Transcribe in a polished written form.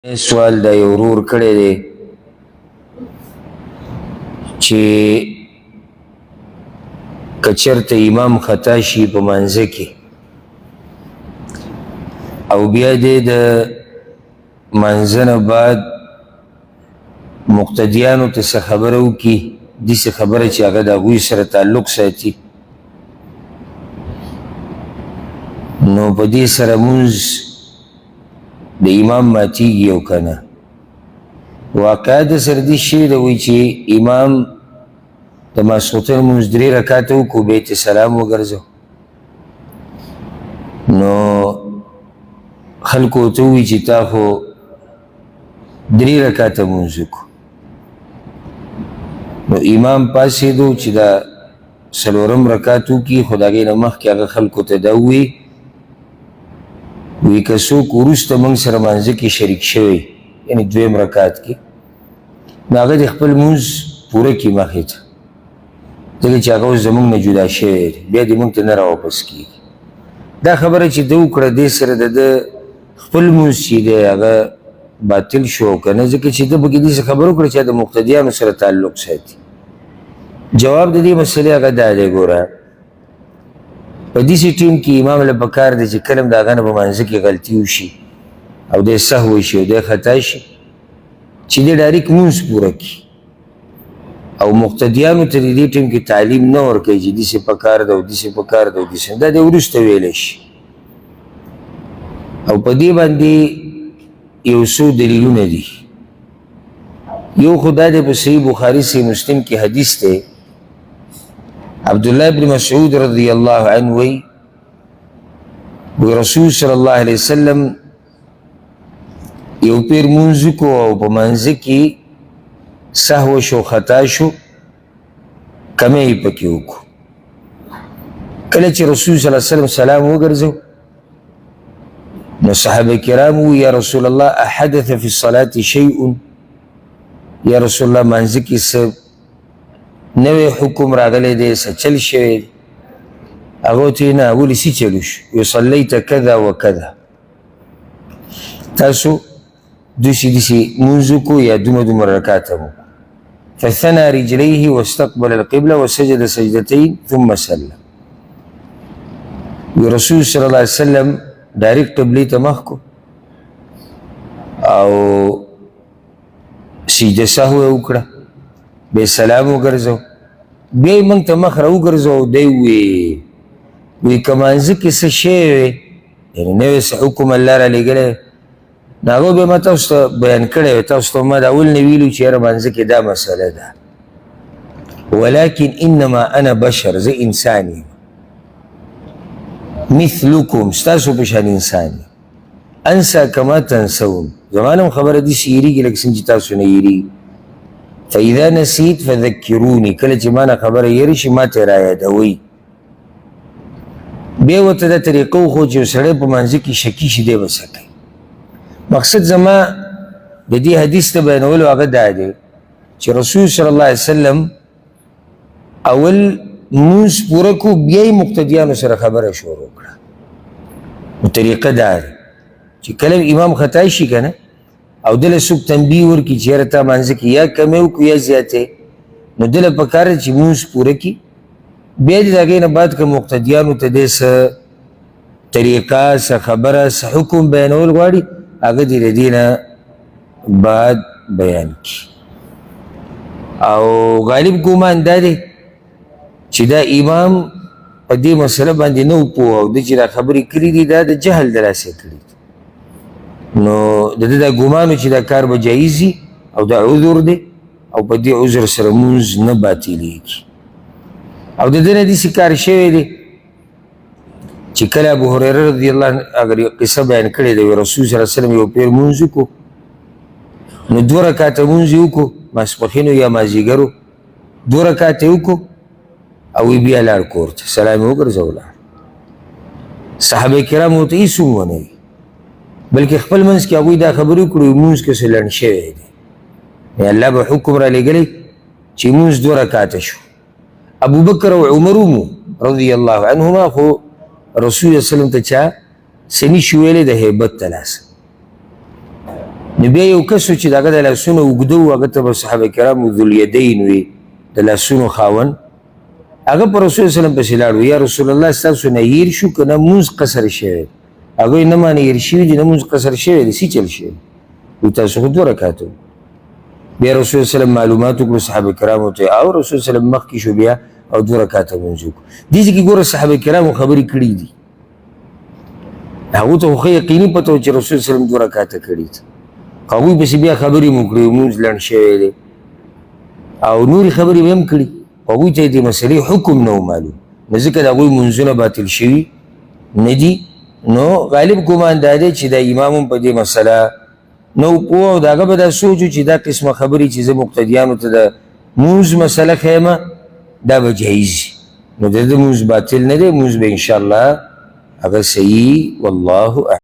سوال دا یو ورور کړی دی چې که چېرته امام خطا شي په مانځه کې او بیا دې د مانځه نه بعد مقتدیانو ته څه خبره وکړي، داسې خبره چې هغه د هغوی سره تعلق ساتي، نو په دې سره مونځ د امام ماتیږي او که نه؟ واقعه د سره دې شوې ده، وایي چې امام د ماسخوتن لمونځ درې رکعته وکړو، بیا یې سلام وګرځو، نو خلکو ورته ووایي چې تا خو درې رکعته لمونځ وکړو. نو امام پاڅېدو چې دا څلورم رکعت وکړي، خو د هغې نه مخکې هغه خلکو ته دا ووایي، وایي که څوک وروسته موږ سره مانځه کې شریک شوی، یعنې دویم رکعت کې، نو هغه دې خپل لمونځ پوره کړي مخې ته، ځکه چې هغه اوس زموږ نه جدا شوی دی، بیا دې موږ ته نه راواپس کېږي. دا خبره چې ده وکړه، دې سره د ده خپل لمونځ چې دی هغه باطل شو او که نه؟ ځکه چې ده پکې داسې خبره وکړه چې د مقتدیانو سره تعلق ساتي. جواب د دې مسئلې هغه دا دی، ګوره په داسې ټیم کې امام له پکار دی چې کله هم د هغه نه په مانځه کې غلطي وشي او دی سهو شي او دی خطا شي، چې دی ډایرک لمونځ پوره کړي او مقتدیانو ته د دې ټیم کې تعلیم نه ورکوي چې داسې پکار ده او داسې پکار ده او داسې، دا دی وروسته ویلی شي. او په دې باندې یو څو دلیلونه دي. یو خو دا دی په صحیح بخاري صحیح مسلم کې حدیث دی، عبدالله بن مسعود رضی الله عنه وی، وی رسول صلی الله علیه وسلم یو پیر مونځ وکړو او په مانځه کې سهو شو، خطا شو، کمی یې پکې وکړو. کله چې رسول صلی الله علیه وسلم سلام وګرځو، نو صحابه کرام وو، یا رسول الله احدث فی الصلاة شیء، یا رسول الله مانځه کې څه نوی حکم راغلی دی، څه چل شوی دی؟ هغه ورته ویل، نه، ولې څه چل وشو؟ وایي صلیت کذا وکذا، تاسو داسې داسې لمونځ وکړو یا دومره دومره رکعته مو. فثنى رجليه واستقبل القبلة وسجد سجدتين ثم سلم. وی رسول صلی الله علیه وسلم ډایرک قبلې ته مخ کو او سجده سهو یې وکړه، بیا سلام وګرځو، بیا یې موږ ته مخ راوګرځو او دی وویل، وایي که مانځه کې څه شی وی، یعنې نوی څه حکم الله رالیږلی، نو هغه بیا ما تاسو ته بیان کړی وی، تاسو ته ما د اول نه ویلو چې یاره مانځه کې دا مسله ده، ولكن انما انا بشر، زه انسان یم، مثلکم، ستاسو په شان انسان یم، انسا کما تنسون، زما نه هم خبره داسې هېرېږي لکه څنګه چې تاسو نه هېرېږي. فاذا نسیت فذکروني، کله چې ما نه خبره هېره شي ما ته رایادوئ. بیا ورته دا طریقه وښو چې یو سړی په مانځه کې شکي شي دی به څه کوي. مقصد زما د دې حدیث د بیانولو هغه دا دی چې رسول صلی الله علیه وسلم اول مونځ پوره کړو، بیا یې مقتدیانو سره خبره شروع کړه. نو طریقه دا ده چې کله امام خطا شي که نه، او دله څوک تنبیه ورکړي چې یاره تا مانځه کې یا کمی وکړو یا زیاتې، نو دله پکار ده چې مونځ پوره کړي، بیا دې د هغې نه بعد که مقتدیانو ته دی څه طریقه، څه خبره، څه حکم بیانول غواړي، هغه دې د دې نه بعد بیان کړي. او غالب ګمان دا دی چې دا امام په دې مسله باندې نه و پوه، او ده چې دا خبرې کړي دي دا د جهل د لاسه کړي دي، نو د ده دا ګمان و چې دا کار به جایز وي او دا عذر دی، او په دې عذر سره مونځ نه باطلېږي. او د ده نه داسې کار شوی دی چې کله ابو هریره رضی الله عنه هغه قصه بیان کړې ده، رسول صلی الله علیه وسلم یو پیر مونځ وکړو، نو دوه رکعته مونځ یې وکړو، ماسپښینو یا مازدیګرو دوه رکعته یې وکړو او بیا لاړ کور ته، سلام یې وګرځوه لاړ. صحابه کرامو ورته هېڅ هم ونه ویل، بلکې خپل منځ کې هغوی دا خبرې وکړې، مونځ کې څه لنډ شوی دی، الله به حکم را لېږلی چې مونځ دوه رکعته شو. ابو بکر او عمر مو رضی الله عنهما خو رسول الله صلی الله علیه وسلم ته چا څه نشي ویلی د هیبت ته لاسه. نو بیا یو کس و چې د هغه د لاسونو اوږده وو، هغه ته به صحابه کرامو ذوالیدین وي، د لاسونو خاوند. هغه پر رسول الله وسلم پسې لاړ، یا رسول الله ستاسو نه هېر شو که نه مونځ قصر شوی؟ هغوی نه ما نه هېر شوي دي، نه مونځ قصر شوی دی، څه چل شوی؟ وایي تاسو خو دوه رکعته. بیا رسول الله وسلم معلومات وکړو صحابه کرامو ته، او رسول الله وسلم مخکې شو بیا او دوه رکعته مونځ وکړو. دې ځای کې ګوره صحابه کرامو خبرې کړې دي، هغو ته خو ښه یقیني پته وه چې رسول الله وسلم دوه رکعته کړي دي. هغوی پسې بیا خبرې مو کړې، مونځ لنډ شوی دی او نورې خبرې به هم کړي، هغوی ته د مسئلې حکم نه و معلوم، نو ځکه د هغوی مونځونه باطل شوي نه دي. نو غالب ګمان دا دی چې دا امام هم په دې مسئله نه و پوه، او د هغه به دا سوچ و چې دا قسمه خبرې چې زه مقتدیانو ته د مونځ مسئله ښیم دا به جایز وي، نو د ده مونځ باطل نه دی، مونځ به انشاءالله هغه صحیح، والله اعلم.